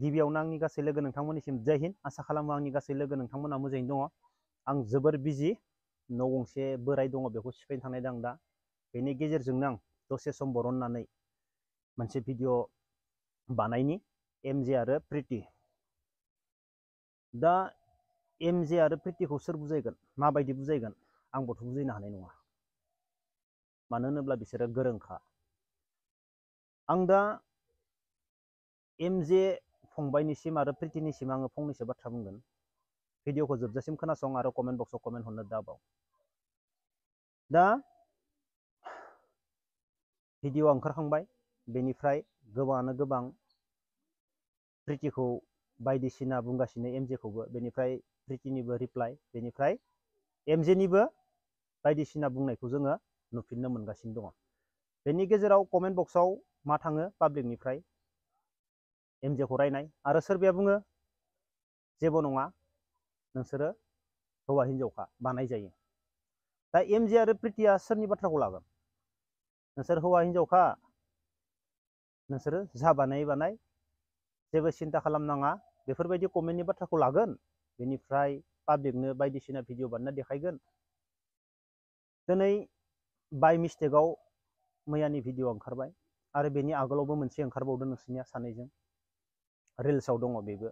गिबियावनो आंनि गासै लोगो नोंथांमोननिसिम जय हिन्द। आसा खालामो आंनि गासै लोगो नोंथांमोना मोजाङैनो दङ। आं जोबोर बिजि, न' गंसे बोराय दङ, बेखौ सिफायनो थांनाय दं दा। बेनि गेजेरजोंनो आं दसे सम बरननानै मोनसे भिडिअ बानायनि एमजे आरो प्रिति। दा एमजे आरो प्रितिखौ सोर बुजायगोन, माबायदि बुजायगोन, आंबोथ' बुजायनो हानाय नङा। मानो होनोब्ला बिसोरो गोरोंखा। आं दा एमजे फंबायनिसिम आरो प्रितिनिसिम आङो फंनैसो बाथ्रा बुंगोन। भिडिअखौ जोबजासिम खोनासं आरो कमेन्ट बक्सआव कमेन्ट हरनो दाबाव। दा भिडिअ ओंखारखांबाय, बेनिफ्राय गोबाङानो गोबां प्रितिखौ बायदिसिना बुंगासिनो, एमजेखौबो। बेनिफ्राय प्रितिनिबो रिप्लाइ, बेनिफ्राय एमजेनिबो बायदिसिना बुंनायखौ जोङो नुफिननो मोनगासिनो दङ। बेनि गेजेराव कमेन्ट बक्सआव मा थाङो पाब्लिकनिफ्राय एमजेखौ रायनाय, आरो सोरबाया बुङो जेबो नङा, नोंसोरो हौवा हिन्जावखा, बानायजायो। दा एमजे आरो प्रितिया सोरनि बाथ्राखौ लागोन? नोंसोर हौवा हिन्जावखा, नोंसोरो जा बानाय बानाय, जेबो सिन्था खालामनाङा, बेफोरबायदि कमेन्टनि बाथ्राखौ लागोन। बेनिफ्राय पाब्लिकनो बायदिसिना भिडिअ बानायना देखायगोन। दिनै बाय मिस्टेकआव मैयानि भिडिअ ओंखारबाय, आरो बेनि आगोलावबो मोनसे ओंखारबावदों नोंसोरनिया सानैजों, रिल्सआव दङ बेबो।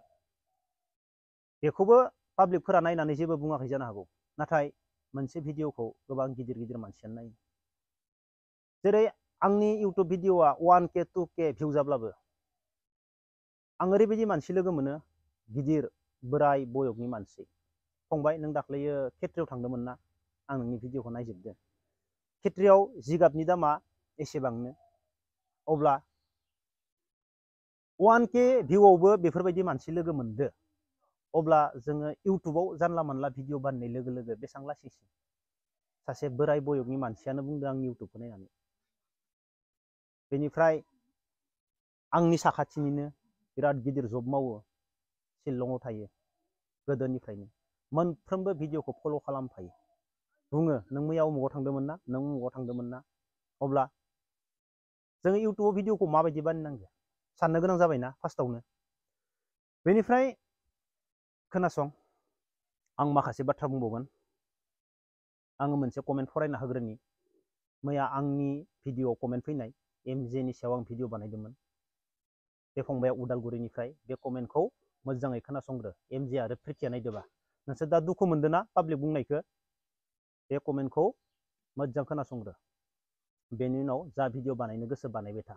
बेखौबो पाब्लिकफोरा नायनानै जेबो बुङाखै जानो हागौ, नाथाय मोनसे भिडिअखौ गोबां गिदिर गिदिर मानसियानो नायो। जेरै आंनि इउटुब भिडिअआ 1K 2K भिउ जाब्लाबो आं ओरैबायदि मानसि लोगो मोनो, गिदिर बोराय बयगनि मानसि। फंबाय, नों दाख्लैयो खेत्रियाव थांदोंमोन ना? आं नोंनि भिडिअखौ नायजोबदों। खेत्रियाव जिगाबनि दामा एसेबांनो, अब्ला 1K भिउआवबो बेफोरबायदि मानसि लोगो मोनदो। अब्ला जोङो इउटुबाव जानला मानला भिडिअ बानायनाय लोगो लोगो बेसेबां लासिंसिं? सासे बोराय बयगनि मानसियानो बुंदों आंनि इउटुबखौ नायनानै। बेनिफ्राय आंनि साखाथिनिनो बिराद गिदिर जब मावो, शिलंआव थायो, गोदोनिफ्रायनो मोनफ्रोमबो भिडिअखौ फल' खालामफायो। बुङो नों मैया उमुगाव थांदोंमोन ना, नों उमुगाव थांदोंमोन ना? अब्ला जोङो इउटुबाव भिडिअखौ माबायदि बानायनांगौ साननो गोनां जाबायना फार्स्टआवनो। बेनिफ्राय खोनासं, आं माखासे बाथ्रा बुंबावगोन। आङो मोनसे कमेन्ट फरायना होग्रोनि। मैया आंनि भिडिअआव कमेन्ट फैनाय, एमजेनि सायाव आं भिडिअ बानायदोंमोन। बे फंबाया उदालगुरिनिफ्राय। बे कमेन्टखौ मोजाङै खोनासंग्रो, एमजे आरो प्रितिया नायदोबा। नोंसोर दा दुखु मोनदों ना पाब्लिक बुंनायखौ? बे कमेन्टखौ मोजां खोनासंग्रो, बेनि उनाव जा भिडिअ बानायनो गोसो बानायबाय था।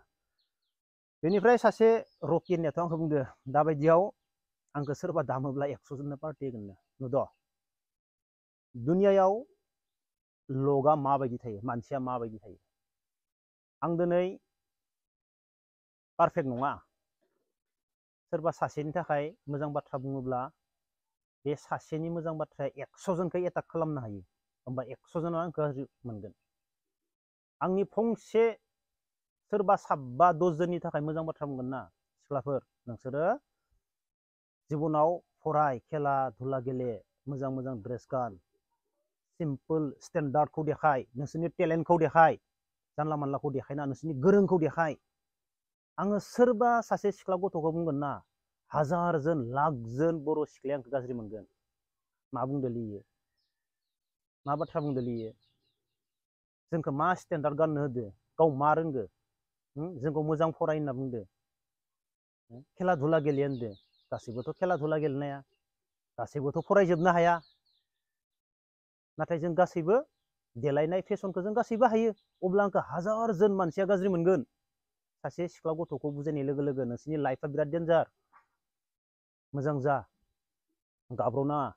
बेनिफ्राय सासे रकि होननायाथ' आंखौ बुंदो, दाबायदियाव आंखौ सोरबा दामोब्ला 100 जननो पार्टि होगोननो। नुद' दुनियायाव लगा माबायदि थायो, मानसिया माबायदि थायो। आं दिनै पारफेक्ट नङा। सोरबा सासेनि थाखाय मोजां बाथ्रा बुङोब्ला बे सासेनि मोजां बाथ्राया 100 जनखौ एटाक खालामनो हायो, होमबा 100 जना आंखौ गाज्रि मोनगोन। आंनि फंसे सोरबा 7 10 जननि थाखाय मोजां बाथ्रा बुंगोन ना, सिख्लाफोर नोंसोरो जिबनाव फराय, खेला धुला गेले, मोजां मोजां ड्रेस गान, सिम्पोल स्टेन्डार्डखौ देखाय, नोंसोरनि टेलेन्टखौ देखाय, जानला मानलाखौ देखायना नोंसोरनि गोरोंखौ देखाय। आङो सोरबा सासे सिख्ला गथ'खौ बुंगोन ना, 1000 जन 1,00,000 जन बर' सिख्लाया आंखौ गाज्रि मोनगोन। मा बुंदोलै इयो? मा बाथ्रा बुंदोलै इयो? जोंखौ मा स्टेन्डार्ड गाननो होदो? गाव मा रोंगो? जोंखौ मोजां फराय होनना बुंदो, खेला धुला गेले होनदो। गासैबोथ' खेला धुला गेलेनो हाया, गासैबोथ' फरायजोबनो हाया। नाथाय जों गासैबो देलायनाय फेशनखौ जों गासैबो हायो। अब्ला आंखौ 1000 जन मानसिया गाज्रि मोनगोन। सासे सिख्ला गथ'खौ बुजायनाय लोगो लोगो नोंसोरनि लाइफआ बिराद डेन्जार। मोजां जा, गाब्र'नाङा।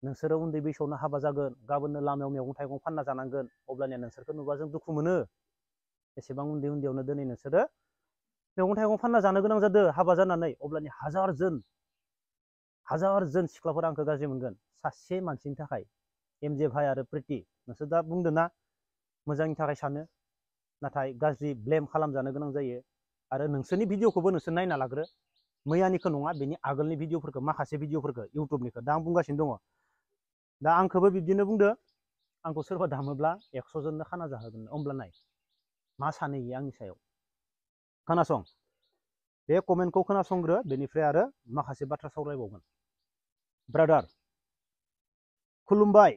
नोंसोरो उन्दै बैसोआवनो हाबा जागोन, गाबोननो लामायाव मैगं थाइगं फानना जानांगोन। अब्लानिया नोंसोरखौ नुबा जों दुखु मोनो। एसेबां उन्दै उन्दैयावनो दिनै नोंसोरो मैगं थाइगं फानना जानो गोनां जादों हाबा जानानै। अब्लानि 1000 जन सिख्लाफोरा आंखौ गाज्रि मोनगोन सासे मानसिनि थाखाय। एमजे भाइ आरो प्रिति, नोंसोर दा बुंदों ना मोजांनि थाखाय सानो, नाथाय गाज्रि ब्लेम खालामजानो गोनां जायो। आरो नोंसोरनि भिडिअखौबो नोंसोर नायना लाग्रो, मैयानिखौ नङा, बेनि आगोलनि भिडिअफोरखौ, माखासे भिडिअफोरखौ इउटुबनिखौ दा आं बुंगासिनो दङ। दा आंखौबो बिब्दिनो बुंदो, आंखौ सोरबा दामोब्ला 100 जननो खाना जाहोगोन। अब्ला नाय मा सानो इयो आंनि सायाव। खोनासं, बे कमेन्टखौ खोनासंग्रो बेनिफ्राय आरो माखासे बाथ्रा सावरायबावगोन। ब्रादार खुलुमबाय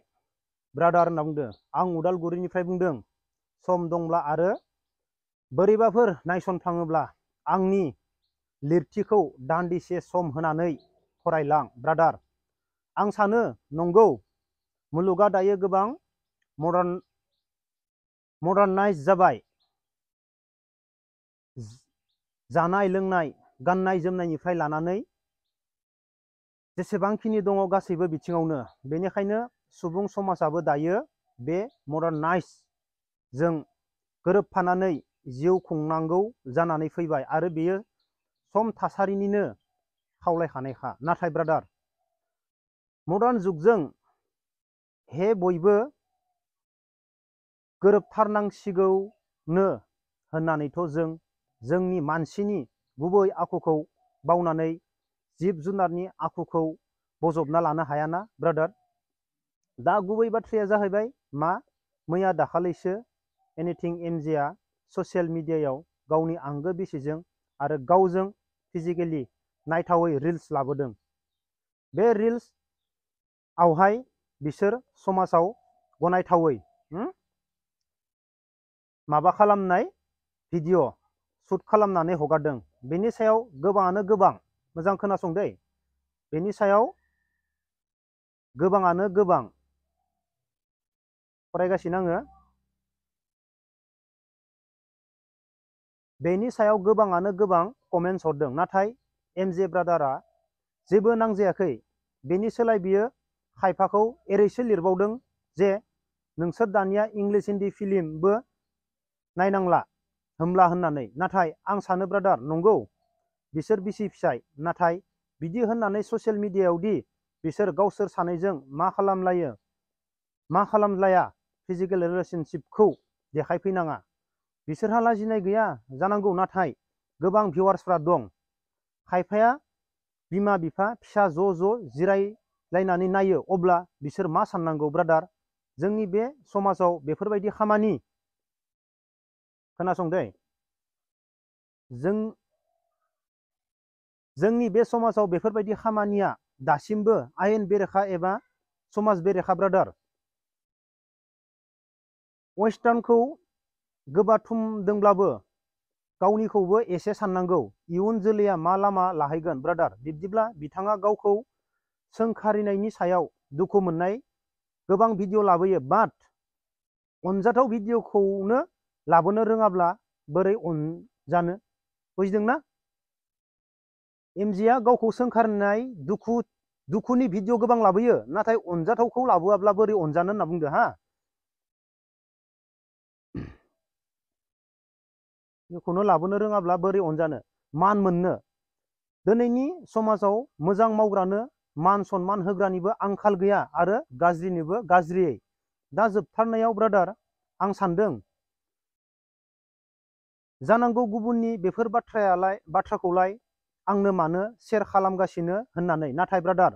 ब्रादार होनना बुंदों। आं उदालगुरिनिफ्राय बुंदों। सम दंब्ला आरो बोरैबाफोर नायसनफ्लाङोब्ला आंनि लिरथिखौ दान्दिसे सम होनानै फरायलां ब्रादार। आं सानो नंगौ मुलुगा दायो गोबां मडार्नाइज जाबाय। जानाय लोंनाय गाननाय जोमनायनिफ्राय लानानै जेसेबांखिनि दङ गासैबो बिथिङावनो। बेनिखायनो सुबुं समाजाबो दायो बे मडार्नाइज जों गोरोबफानानै जिउ खुंनांगौ जानानै फैबाय आरो बेयो सम थासारिनिनो खावलायखानायखा। नाथाय ब्रादार मडार्न जुगजों हे बयबो गोरोबथारनांसिगौनो होननानैथ' जों जोंनि मानसिनि गुबै आखुखौ बावनानै जिब जुनारनि आखुखौ बजबना लानो हायाना ब्रादार। दा गुबै बाथ्राया जाहैबाय मा, मैया दाखालैसो एनिथिं एमजेआ ससियेल मिडियायाव गावनि आंगो बिसिजों आरो गावजों फिजिकेलि नायथावै रिल्स लाबोदों। बे रिल्स आवहाय बिसोर समाजाव गनायथावै माबा खालामनाय भिडिअ शुट खालामनानै हगारदों। बेनि सायाव गोबाङानो गोबां, मोजां खोनासं दै, बेनि सायाव गोबाङानो गोबां फरायगासिनो आङो। बेनि सायाव गोबाङानो गोबां कमेन्ट्स हरदों। नाथाय एमजे ब्रादारा जेबो नांजायाखै। बेनि सोलाय बियो खायफाखौ एरैसो लिरबावदों जे नोंसोर दानिया इंलिश हिन्दी फिल्मबो नायनांला होमब्ला होननानै। नाथाय आं सानो ब्रादार नंगौ बिसोर बिसि फिसाय, नाथाय बिदि होननानै ससियेल मिडियायाव दि बिसोर गावसोर सानैजों मा खालामलायो मा खालामलाया फिजिकेल रिलेशनशिपखौ देखायफैनाङा। बिसोरहा लाजिनाय गैया जानांगौ, नाथाय गोबां भिउवार्सफ्रा दं। खायफाया बिमा बिफा फिसा ज' जिरायलायनानै नायो, अब्ला बिसोर मा साननांगौ ब्रादार? जोंनि बे समाजाव बेफोरबायदि खामानि, खोनासं दै, जोंनि बे समाजाव बेफोरबायदि खामानिया दासिमबो आयेन बेरेखा एबा समाज बेरेखा ब्रादार। वेस्टार्नखौ गोबाथुमदोंब्लाबो गावनिखौबो एसे साननांगौ। इयुन जोलैया मा लामा लाहैगोन ब्रादार? बिब्दिब्ला बिथाङा गावखौ सोंखारिनायनि सायाव दुखु मोननाय गोबां भिडिअ लाबोयो, बाट अनजाथाव भिडिअखौनो लाबोनो रोङाब्ला बोरै अनजानो? बुजिदोंना? एमजेआ गावखौ सोंखारिनाय दुखुनि भिडिअ गोबां लाबोयो, नाथाय अनजाथावखौ लाबोआब्ला बोरै अनजानो होनना बुंदो हा? बेखौनो लाबोनो रोङाब्ला बोरै अनजानो, मान मोननो? दिनैनि समाजाव मोजां मावग्रानो मान सनमान होग्रानिबो आंखाल गैया आरो गाज्रिनिबो गाज्रियै। दा जोबथारनायाव ब्रादार आं सानदों जानांगौ गुबुननि बेफोर बाथ्राखौलाय आंनो मानो शेयार खालामगासिनो होननानै। नाथाय ब्रादार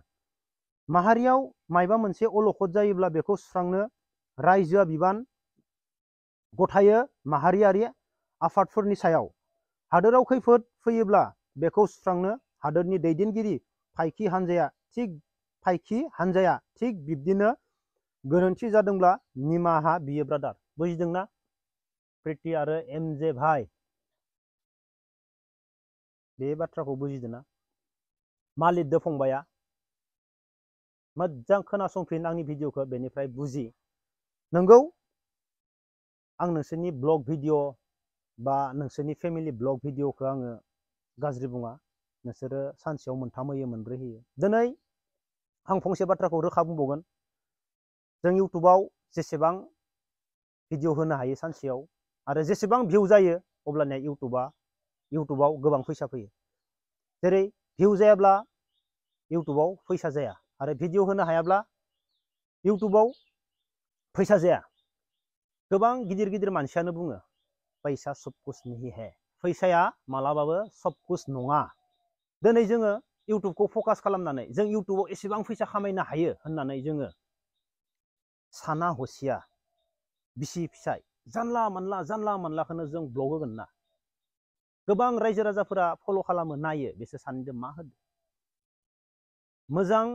माहारियाव मायबा मोनसे अलखद जायोब्ला बेखौ सुस्रांनो रायजोआ बिबान गथायो माहारियारि आफादफोरनि सायाव। हादोराव खैफोद फैयोब्ला बेखौ सुस्रांनो हादोरनि दैदेनगिरि फायखि हानजाया थिग बिब्दिनो गोरोन्थि जादोंब्ला निमाहा बियो ब्रादार। बुजिदोंना प्रिति आरो एमजे भाई? बे बाथ्राखौ बुजिदोंना? मा लिरदो फंबाया? मोजां खोनासंफिन आंनि भिडिअखौ, बेनिफ्राय बुजि। नंगौ आं नोंसोरनि ब्लग भिडिअ बा नोंसोरनि फेमिलि ब्लग भिडिअखौ आङो गाज्रि बुङा। नोंसोरो सानसेयाव मोनथाम होयो, मोनब्रै होयो। दिनै आं फंसे बाथ्राखौ रोखा बुंबावगोन। जों इउटुबाव जेसेबां भिडिअ होनो हायो सानसेयाव आरो जेसेबां भिउ जायो अब्लानिया इउटुबाव गोबां फैसा फैयो। जेरै भिउ जायाब्ला इउटुबाव फैसा जाया आरो भिडिअ होनो हायाब्ला इउटुबाव फैसा जाया। गोबां गिदिर गिदिर मानसियानो बुङो पैसा सब कुछ नहीं है। फैसाया मालाबाबो सब कुछ नङा। दिनै जोङो इउटुबखौ फकास खालामनानै जों इउटुबाव एसेबां फैसा खामायनो हायो होननानै जोङो साना हसिया बिसि फिसाय जानला मानलाखौनो जों ब्लग होगोन ना? गोबां रायजो राजाफोरा फल' खालामो नायो बिसोर सानैजों मा होदों मोजां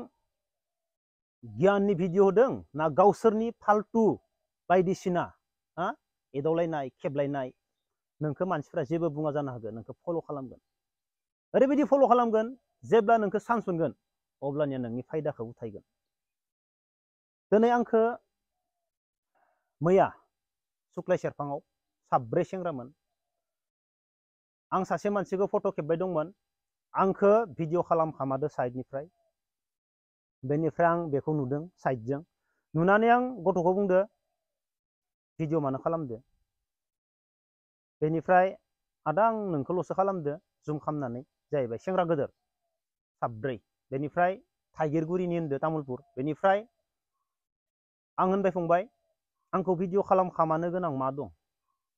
गियाननि भिडिअ होदों ना गावसोरनि फाल्तु बायदिसिना एदावलायनाय खेबलायनाय नोंखौ मानसिफ्रा जेबो बुङा जानो हागौ नोंखौ फल' खालामगोन ओरैबायदि फल' खालामगोन जेब्ला नोंखौ चान्स मोनगोन अब्लानिया नोंनि फायदाखौ उथायगोन दिनै आंखौ मैया सुक्लाय सेरफाङाव 4 सेंग्रामोन आं सासे मानसिखौ फट' खेबबाय दंमोन आंखौ भिडिअ खालामखामादो साइडनिफ्राय बेनिफ्राय आं बेखौ नुदों साइडजों नुनानै आं गथ'खौ बुंदो भिडिअ मानो खालामदो बेनिफ्राय आदा आं नोंखौल'सो खालामदो जुम खालामनानै जाहैबाय सेंग्रा गोदोर 4 बेनिफ्राय थाइगिरगुरिनि होनदो तामुलपुर बेनिफ्राय आं होनबाय फंबाय आंखौ भिडिअ खालामखामानो गोनां मा दं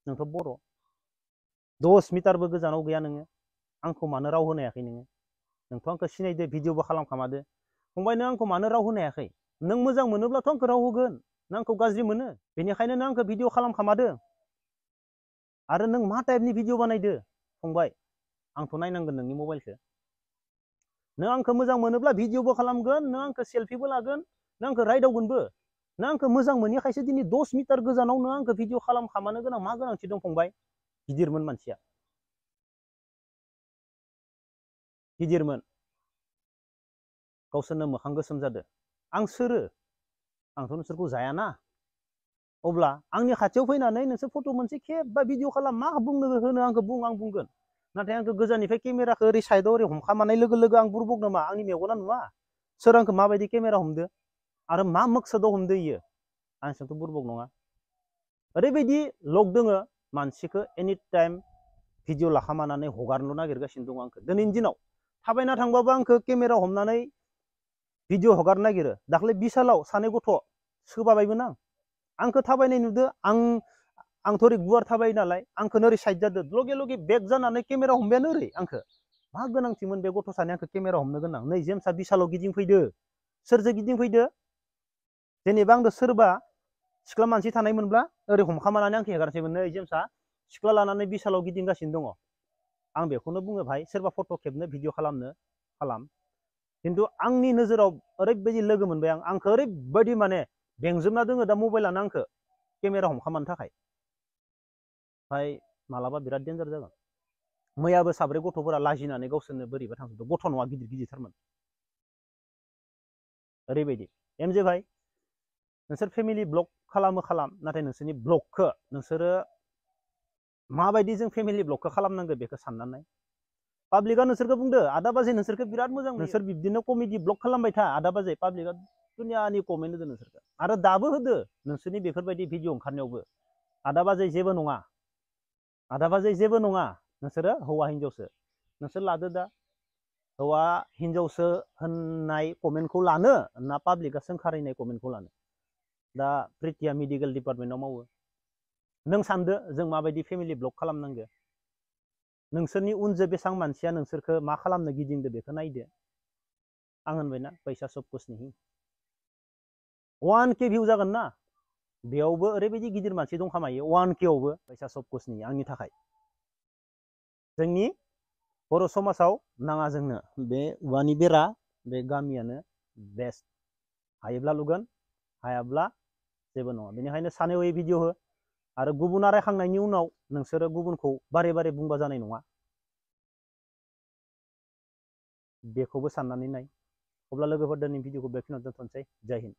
नोंथ' बर' 10 मिटारबो गोजानाव गैया नोङो आंखौ मानो राव होनो हायाखै नोंथ' आंखौ सिनायदो भिडिअबो खालामखामादो फंबाय नों आंखौ मानो राव होनो हायाखै नों मोजां मोनोब्लाथ' आंखौ राव होगोन नों आंखौ गाज्रि मोनो बेनिखायनो नों आंखौ भिडिअ खालामखामादो आरो नों मा टाइपनि भिडिअ बानायदो फंबाय आंथ' नायनांगोन नोंनि मबाइलखौ नों आंखौ मोजां मोनोब्ला भिडिअबो खालामगोन नों आंखौ सेल्फिबो लागोन नों आंखौ रायदावगोनबो नों आंखौ मोजां मोनैखायसो दिनै 10 मिटार गोजानाव नों आंखौ भिडिअ खालामखामानो गोनां मा गोनांथि दं फंबाय गिदिरमोन मानसिया गिदिरमोन गावसोरनो मोखां गोसोम जादो आं सोरो आंथ' नोंसोरखौ जायाना अब्ला आंनि खाथियाव फैनानै नोंसोर फट' मोनसे खेब बा भिडिअ खालाम मा बुंनो होनो आंखौ बुं आं बुंगोन नाथाय आंखौ गोजाननिफ्राय केमेराखौ ओरै साइडआव ओरै हमखामानाय लोगो लोगो आं बुरबक नामा आंनि मेगना नुवा सोर आंखौ माबायदि केमेरा हमदो आरो मा मकसदाव हमदो इयो आंसोंथ' बुरबक नङा ओरैबायदि लग दोङो मानसिखौ एनि टाइम भिडिअ लाखामानानै हगारनो नागिरगासिनो दं आंखौ दिनैनि दिनाव थाबायना थांबाबो आंखौ केमेरा हमनानै भिडिअ हगारनो नागिरो दाख्लै बिसालाव सानै गथ' सोबाबायमोन आंखौ थाबायनाय नुदो आंथ' ओरै गुवार थाबायो नालाय आंखौनो ओरै साइड जादो लगे लगे बेक जानानै केमेरा हमबायानो ओरै आंखौ मा गोनांथिमोन बे गथ' सानै आंखौ केमेरा हमनो गोनां नै जेमसा बिसालाव गिदिंफैदो सोरजों गिदिंफैदो जेनेबा आंदो सोरबा सिख्ला मानसि थानायमोनब्ला ओरै हमखामानानै आंखौ हेगारसैमोन नै जेमसा सिख्ला लानानै बिसालाव गिदिंगासिनो दङ आं बेखौनो बुङो भाई सोरबा फट' खेबनो भिडिअ खालामनो खालाम खिन्थु आंनि नोजोराव ओरैबायदि लोगो मोनबाय आंखौ ओरैबायदि माने बेंजोबना दोङो दा मबाइलानो आंखौ केमेरा हमखामानो थाखाय भाई मालाबा बिराद डेन्जार जागोन मैयाबो 4 गथ'फोरा लाजिनानै गावसोरनो बोरैबा थांजोबदों गथ' नङा गिदिर गिदिरथारमोन ओरैबायदि एमजे भाई नोंसोर फेमिलि ब्लग खालाम नाथाय नोंसोरनि ब्लगखौ नोंसोरो माबायदि जों फेमिलि ब्लगखौ खालामनांगौ बेखौ साननानै पाब्लिकआ नोंसोरखौ बुंदो आदा बाजै नोंसोरखौ बिराद मोजां नोंसोर बिब्दिनो कमेडि ब्लग खालामबाय था आदा बाजै पाब्लिकआ दुनियानि कमेन्ट होदो नोंसोरखौ आरो दाबो होदो नोंसोरनि बेफोरबायदि भिडिअ ओंखारनायावबो आदा बाजै जेबो नङा आदा बाजै जेबो नङा नोंसोरो हौवा हिनजावसो नोंसोर लादो दा हौवा हिनजावसो होननाय कमेन्टखौ लानो ना पाब्लिकआ सोंखारिनाय कमेन्टखौ लानो दा प्रितिया मेडिकेल डिपार्टमेन्टआव मावो नों सानदो जों माबायदि फेमिलि ब्लग खालामनांगो नोंसोरनि उनजों बेसेबां मानसिया नोंसोरखौ मा खालामनो गिदिंदो बेखौ नायदो आं होनबायना पैसा सब कुछ नहीं 1K भिउ जागोन ना बेयावबो ओरैबायदि गिदिर मानसि दंखामायो 1K आवबो पैसा सब कुछ नहीं आंनि थाखाय जोंनि बर' समाजाव नाङा जोंनो बे औवानि बेरा बे गामियानो बेस्ट हायोब्ला लुगोन हायाब्ला जेबो नङा बेनिखायनो सानै हयै भिडिअ हो आरो गुबुना रायखांनायनि उनाव नोंसोरो गुबुनखौ बारे बारे बुंबा जानाय नङा बेखौबो साननानै नाय अब्ला लोगोफोर दिनै भिडिअखौ बेखिनियाव दोनथ'नोसै जय हिन्द।